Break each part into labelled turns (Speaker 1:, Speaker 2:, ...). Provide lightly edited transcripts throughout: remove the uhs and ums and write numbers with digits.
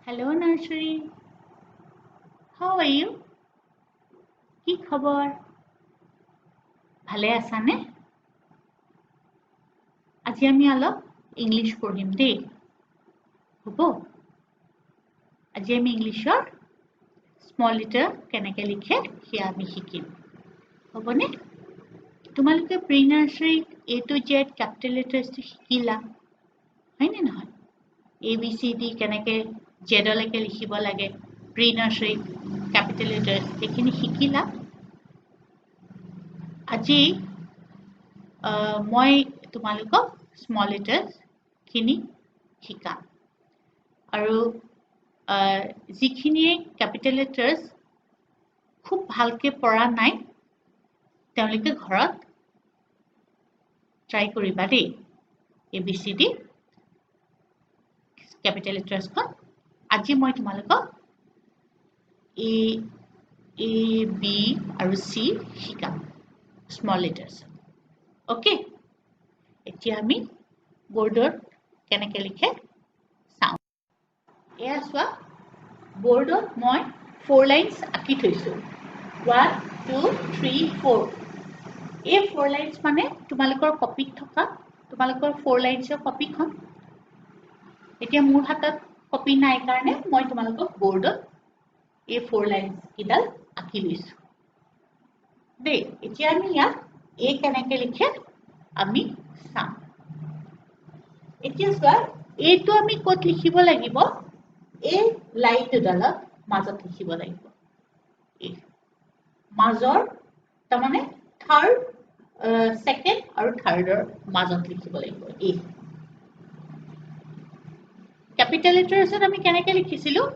Speaker 1: Hello nursery, how are you? কি খবৰ? ভালে আছানে? আজি আমি অলপ ইংলিছ পঢ়িম দেই, হ'ব? আজি আমি ইংলিছৰ স্মল লেটাৰ কেনেকৈ লিখে সেয়া আমি শিকিম, হ'বনে? তোমালোকে প্ৰি নাৰ্চাৰীত এ টু জেড কেপিটেল লেটাৰ্ছটো শিকিলা, হয়নে নহয়? এ বি চি ডি কেনেকৈ জেডলৈকে লিখিব লাগে প্ৰি নাৰ্চাৰীত কেপিটেল লেটাৰ্ছ, সেইখিনি শিকিলা। আজি মই তোমালোকক স্মল লেটাৰ্ছখিনি শিকাম আৰু যিখিনিয়ে কেপিটেল লেটাৰ্ছ খুব ভালকৈ পৰা নাই তেওঁলোকে ঘৰত ট্ৰাই কৰিবা দেই। A B C D capital লেটাৰ্ছখন আজি মই তোমালোকক এ এ বি আৰু চি শিকাম স্মল লেটাৰ্ছ। অ'কে, এতিয়া আমি বৰ্ডত কেনেকৈ লিখে চাওঁ। এয়া চোৱা, বৰ্ডত মই ফ'ৰ লাইনছ আঁকি থৈছোঁ, 1 2 3 4। এই ফ'ৰ লাইনছ মানে তোমালোকৰ কপিত থকা তোমালোকৰ ফ'ৰ লাইনছৰ কপিখন। এতিয়া মোৰ হাতত কপি নাই কাৰণে মই তোমালোকক বৰ্ডত এই ফ'ৰ লাইনছ কেইডাল আঁকি লৈছোঁ দেই। এতিয়া আমি ইয়াত এ কেনেকৈ লিখে আমি চাম। এতিয়া চোৱা, এইটো আমি ক'ত লিখিব লাগিব? এই লাইন দুডালত মাজত লিখিব লাগিব। এই মাজৰ, তাৰমানে থাৰ্ড, ছেকেণ্ড আৰু থাৰ্ডৰ মাজত লিখিব লাগিব। এই কেপিটেল লেটাৰ্ছত আমি কেনেকৈ লিখিছিলোঁ?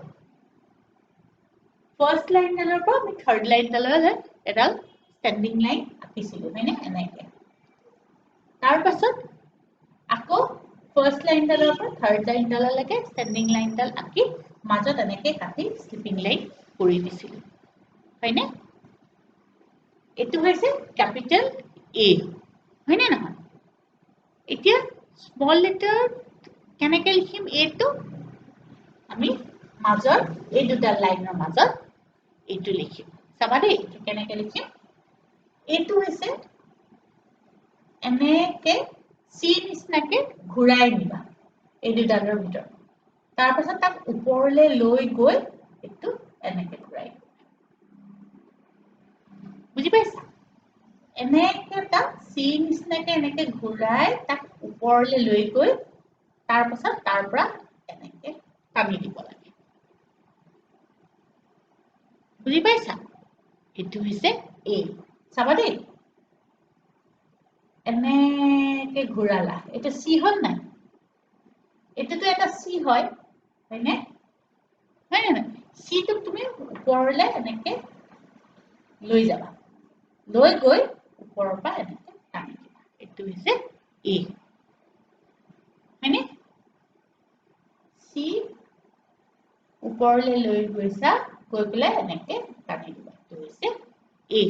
Speaker 1: ফাৰ্ষ্ট লাইনডালৰ পৰা আমি থাৰ্ড লাইনডাললৈ এডাল ষ্টেণ্ডিং লাইন আঁকিছিলোঁ, হয়নে? এনেকৈ। তাৰপাছত আকৌ ফাৰ্ষ্ট লাইনডালৰ পৰা থাৰ্ড লাইনডাললৈকে ষ্টেণ্ডিং লাইনডাল আঁকি মাজত এনেকৈ কাটি শ্লিপিং লাইন কৰি দিছিলোঁ, হয়নে? এইটো হৈছে কেপিটেল এ, হয়নে নহয়? এতিয়া স্মল লেটাৰ কেনেকৈ লিখিম? এইটো আমি মাজৰ এই দুটা লাইনৰ মাজত এইটো লিখিম। চাবা দেই, এইটো কেনেকৈ লিখিম। এইটো হৈছে এনেকে চি নিচিনাকে ঘূৰাই নিবা এই দুডালৰ ভিতৰত, তাৰপাছত তাক ওপৰলৈ লৈ গৈ এইটো এনেকে ঘূৰাই দিবা। বুজি পাইছা? এনেকে তাক চি নিচিনাকে এনেকে ঘূৰাই তাক ওপৰলৈ লৈ গৈ তাৰপাছত তাৰ পৰা এনেকে টানি দিব লাগে। বুজি পাইছা? এইটো হৈছে এ। চাবা দেই, এনেকে ঘূৰালা, এইটো চি হ'ল নাই? এইটোতো এটা চি হয়, হয়নে? হয় নে নহয়? চিটোক তুমি ওপৰলৈ এনেকে লৈ যাবা, লৈ গৈ ওপৰৰ পৰা এনেকে টানি দিবা। এইটো হৈছে এ, হয়নে? চি ওপৰলৈ লৈ গৈছা, গৈ পেলাই এনেকে টানি দিবা, এইটো হৈছে এ।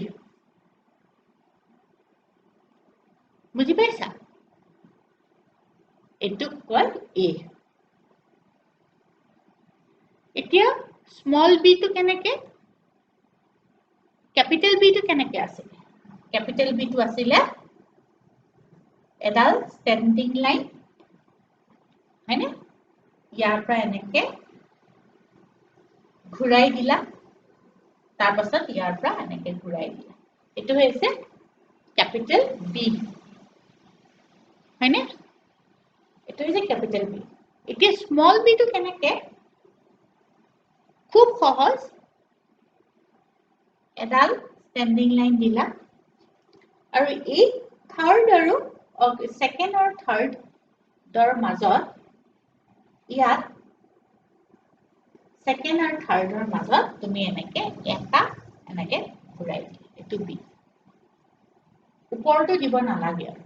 Speaker 1: বুজি পাইছা? এইটোক কয় এ। এতিয়া স্মল বিটো কেনেকে, কেপিটেল বিটো কেনেকে আছিলে? কেপিটেল বিটো আছিলে এডাল ষ্টেণ্ডিং লাইন, হয়নে? ইয়াৰ পৰা এনেকে ঘূৰাই দিলা, তাৰপাছত ইয়াৰ পৰা এনেকে ঘূৰাই দিলা, এইটো হৈছে কেপিটেল বি, হয়নে? এইটো হৈছে কেপিটেল বি। এতিয়া স্মল বিটো কেনেকে? খুব সহজ, এডাল ষ্টেণ্ডিং লাইন দিলা আৰু এই থাৰ্ড আৰু ছেকেণ্ড আৰু থাৰ্ডৰ মাজত, ইয়াত ছেকেণ্ড আৰু থাৰ্ডৰ মাজত তুমি এনেকে এটা এনেকে ঘূৰাই দিয়া, এইটো বি। ওপৰতো দিব নালাগে আৰু।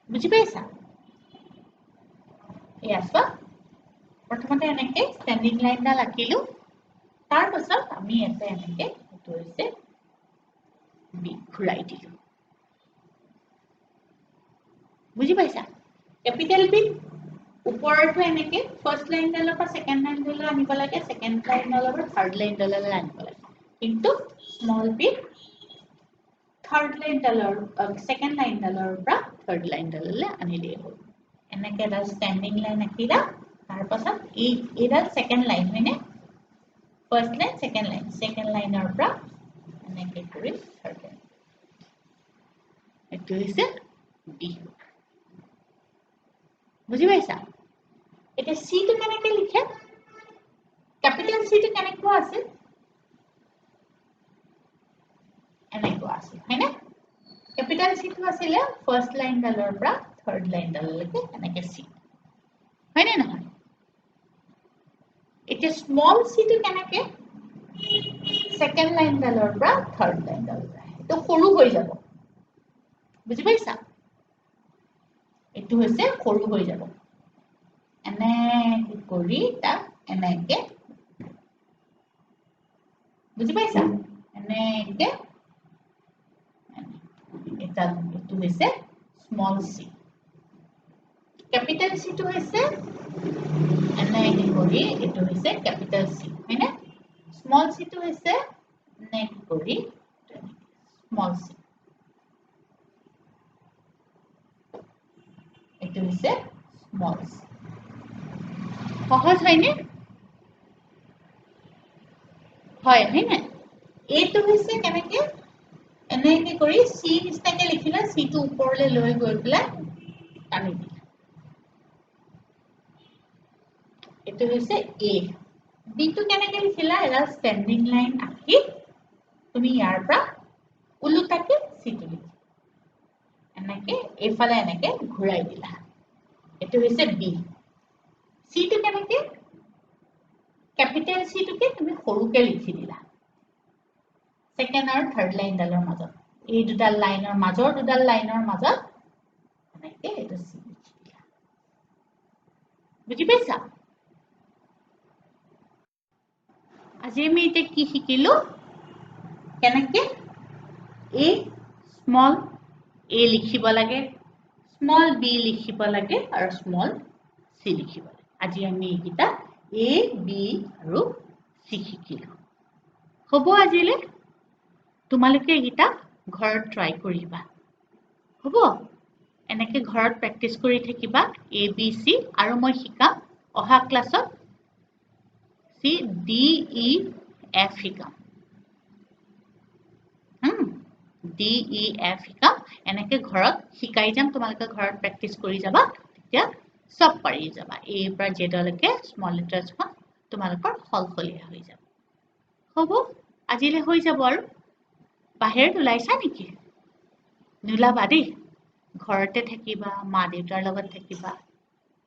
Speaker 1: বুজি পাইছা? এয়া চোৱা, প্ৰথমতে এনেকে ষ্টেণ্ডিং লাইনডাল আঁকিলো, তাৰপাছত আমি এটা এনেকে এইটো হৈছে বি ঘূৰাই দিলো। বুজি পাইছা? কেপিটেল বি ওপৰলৈ ওপৰটো এনেকে ফাৰ্ষ্ট লাইনডালৰ পৰা ছেকেণ্ড লাইনডাললৈ আনিব লাগে, ছেকেণ্ড লাইনডালৰ পৰা থাৰ্ড লাইনডাললৈ আনিব লাগে। কিন্তু স্মল পি থাৰ্ড লাইনডালৰ ছেকেণ্ড লাইনডালৰ পৰা থাৰ্ড লাইনডাললৈ আনিলেই হ'ল। এনেকে এডাল ষ্টেণ্ডিং লাইন আঁকিলা, তাৰপাছত এইডাল ছেকেণ্ড লাইন হয়নে? First line, second line, second লাইনৰ পৰা এনেকে কৰি থাৰ্ড লাইন। এইটো হৈছে বি। বুজি পাইছা? এতিয়া চিটো কেনেকে লিখে? কেপিটেল চিটো কেনেকুৱা আছিল? এনেকুৱা আছিল হয়নে? কেপিটেল চিটো আছিলে ফাৰ্ষ্ট লাইনডালৰ পৰা থাৰ্ড লাইনডাললৈকে এনেকে চি, হয়নে নহয়? এতিয়া স্মল চিটো কেনেকে? ছেকেণ্ড লাইনডালৰ পৰা থাৰ্ড লাইনডাললৈ, এইটো সৰু হৈ যাব। বুজি পাইছা? এইটো হৈছে সৰু হৈ যাব। এনেকে কৰি তাক এনেকে, বুজি পাইছা? এনেকে এইটো হৈছে স্মল চি। কেপিটেল চিটো হৈছে এনেকে কৰি, এইটো হৈছে কেপিটেল চি হয়নে? স্মল চিটো হৈছে এনেকে কৰি স্মল চি। এইটো হৈছে স্মল চি। সহজ হয়নে? হয় হয়নে? এইটো হৈছে কেনেকে? এনেকে কৰি চি নিচিনাকে লিখিলা, চিটো ওপৰলৈ লৈ গৈ পেলাই টানি দিলা। এইটো হৈছে এ। বিটো কেনেকে লিখিলা? এডাল ষ্টেণ্ডিং লাইন আঁকি তুমি ইয়াৰ পৰা ওলোটাকে চিটো লিখিলা, এনেকে এইফালে এনেকে ঘূৰাই দিলা। এইটো হৈছে বি। চিটো কেনেকে? কেপিটেল চিটোকে তুমি সৰুকে লিখি দিলা, ছেকেণ্ড আৰু থাৰ্ড লাইনডালৰ মাজত, এই দুডাল লাইনৰ মাজৰ দুডাল লাইনৰ মাজত এনেকে এইটো চি লিখি দিলা। বুজি পাইছা? আজি আমি এতিয়া কি শিকিলো? কেনেকে এ স্মল এ লিখিব লাগে, স্মল বি লিখিব লাগে আৰু স্মল চি লিখিব লাগে। আজি আমি এইকেইটা এ, বি আৰু চি শিকিলো। হ'ব আজিলৈ? তোমালোকে এইকেইটা ঘৰত ট্ৰাই কৰিবা, হ'ব? এনেকে ঘৰত প্ৰেক্টিচ কৰি থাকিবা এ, বি, চি। আৰু মই শিকাম অহা ক্লাছত চি, ডি, ই, এফ শিকাম। ডি, ই, এফ শিকাম। এনেকে ঘৰত শিকাই যাম, তোমালোকে ঘৰত প্ৰেক্টিচ কৰি যাবা, তেতিয়া চব পাৰি যাবা। এৰ পৰা জেডলৈকে স্মল লেটাৰ্ছখন তোমালোকৰ সলসলীয়া হৈ যাব। হ'ব, আজিলৈ হৈ যাব। আৰু বাহিৰত ওলাইছা নেকি? নোলাবা দেই, ঘৰতে থাকিবা, মা দেউতাৰ লগত থাকিবা,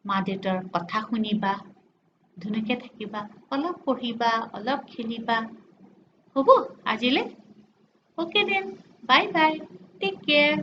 Speaker 1: মা দেউতাৰ কথা শুনিবা, ধুনীয়াকে থাকিবা, অলপ পঢ়িবা, অলপ খেলিবা। হ'ব আজিলৈ? Okay then, bye bye, take care.